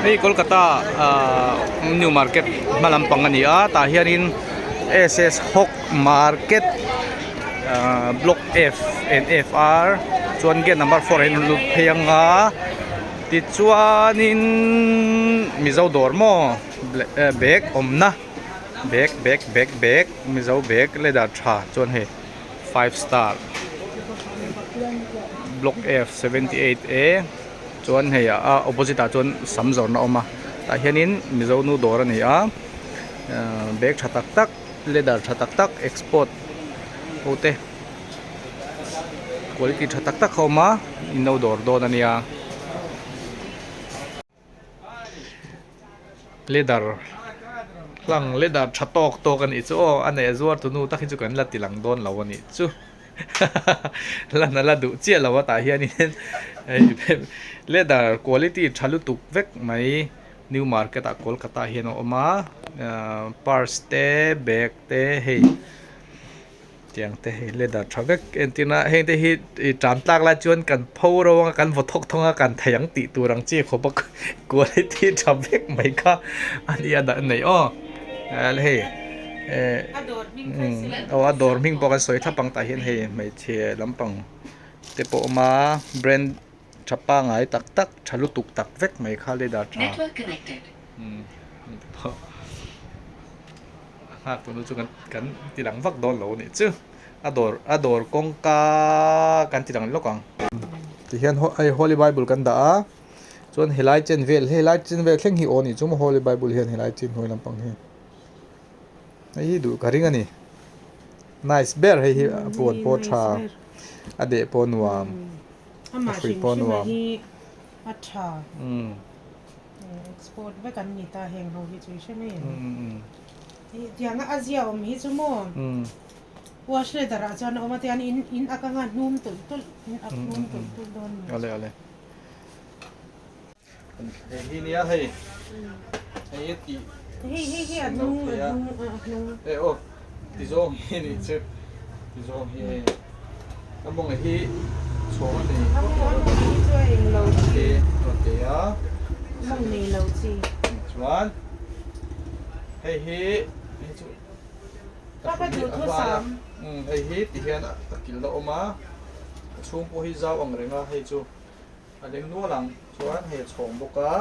Hei Kolkata ahh new market hma lampang a ni a tah hianin S S hawk market ahh block F and F R chuan gate number 4 ah hian an lut phei anga tichuanin mizo dawr maw bag awmna bag bag bag bag mizo bag leather tha chuan hei five star block F 78 A chuan hei a opposite ah chuan sam zawrhna a awm a tah hianin mizo nu dawr a ni a ahh bag tha tak tak leather tha tak tak export ho te quality tha tak tak a awm a in lo dawr dawn a nia. Leather hlang leather tha tawk tawk a nih chu aw a neih a zuar tu nu tak hi chu kan la ti lang dawn lo a nih chu lan a la duh chiah lo a tah hianin leather quality tha lutuk vek mai new market ah kolkata ah hian a awm a ahh purse te bag te hei. Tiang te hei leather tha vek entir na heng te hi ih tan tlak lai chuan kan pho ro anga kan vaw thawk thawng a kan thei ang tih tur ang chi khawp a quality tha vek mai kha a nia dah nei aw hei eh aw a dawr hming pawh kan sawi thlap ang tah hian hei hmeichhe lampang te pawh a awm a brand tha pangai tak tak tha lutuk tak vek mai kha leather tha umm. A nghak tunu chu kan kan ti lang vak dawn lo a nih chu a dawr a dawr kawngka kan ti lang lawk ang. Tihian hei holy bible kan dah a chuan helai chen vel helai chen vel thleng hi aw a nih chu maw holy bible hian helai chin hnuai lampang hi hei hi duh ka ring a ni nice ber hei hi a puan pawh a tha a deh pawh a nuam a hrui pawh a nuam. Export vek an ni ta heng ho hi chu i hre mai em? Tianga a zia awm hi chu maw wash leather ah chuan a awm a tian in in ak anga hnum tulh tulh in ak hnum tulh tulh dawn ni. Ale ale. Hei hi nia hei. Hei hi ti. Hei hei hi a hnung a hnung a hnung. E aw ti zawng hi ni chu. Ti zawng hi hei. A mawng hi chhawng a nei. A mawng hi chu a eng lo chi. A te a. Mawng nei lo chi. Chuan hei hi hei chu Ka ka duh thu sam. Hei hi ti hian a kil na awm a. A chhung pawh hi zau ang reng a hei chu a leng nual ang. Chuan hei a chhawng bawk a.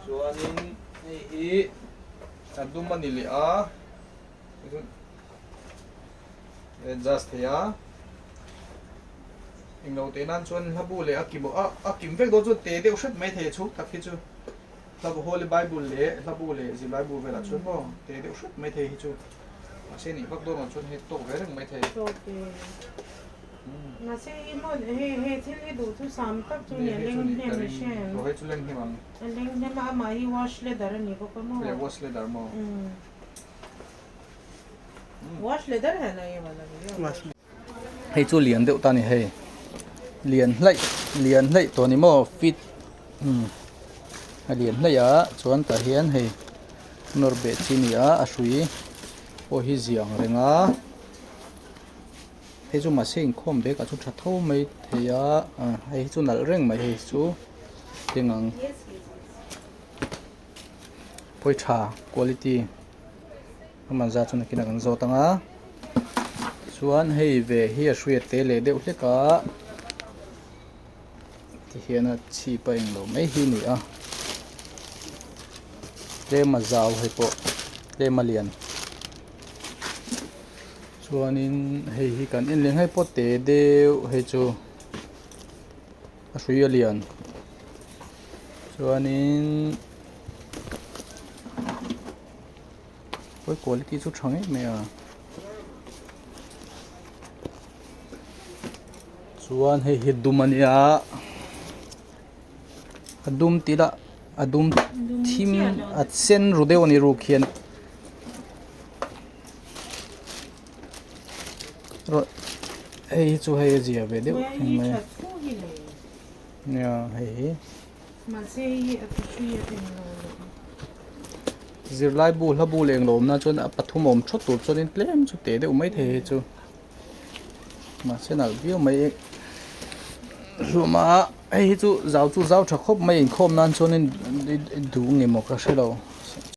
Chuanin hei hi A dum a ni leh a, adjust thei a, englo teh nan chuan hlabu leh a kim a a kim vek dawn chuan te deuh hret mai thei a chhung tak hi chu hlabu holy bible leh hlabu leh zirlai bu velah chuan maw te deuh hret mai thei hi chu mahse nih vak dawn lo chuan hei tawk ve reng mai thei. Mahse i maw hei hei thil hi duh chu sam tak chu ni a leng hnem i hre em? Aw hei chu leng hnem ang. A leng hnem a amah hi wash leather a ni bawk a maw? Le wash leather maw? Umm wash leather hai na ye wala bhaiya. Hei chu lian deuh ta ni hei lian hlaih lian hlaih tawh ni maw fit umm a lian hlaih a chuan tah hian hei nawr beh chi a ni a a hrui pawh hi ziah ang reng a. Hei chu mahse inkhawm bag ah chu tha tho mai thei a ah hei hi chu nalh reng mai hei chu teng ang pawi tha quality a man zat chu nakinah kan zawt ang a chuan hei ve hi a hriat te leh deuh hlek a tihian a chhip a englo mai hi a ni a tlem a zau hei pawh tlem a lian. Chuanin hei hi kan en leh nghei pawh te deuh hei chu a hrui a lian chuanin khawi quality chu tha ngei mai a chuan hei hi dum a nia a dum tih lah a dum thim a sen ru deuh a ni ruk hian. Hei hi chu hei a zia ve deuh thung mai a nia hei hi zirlai bu hla bu leh englo awm na chuan a pathum awm thawt tur chuanin tlem chu teh deuh mai thei hei chu mahse nalh viau mai. hlawm a hei hi chu zau chu zau tha khawp mai inkhawm nan chuanin i duh nge maw ka hre lo.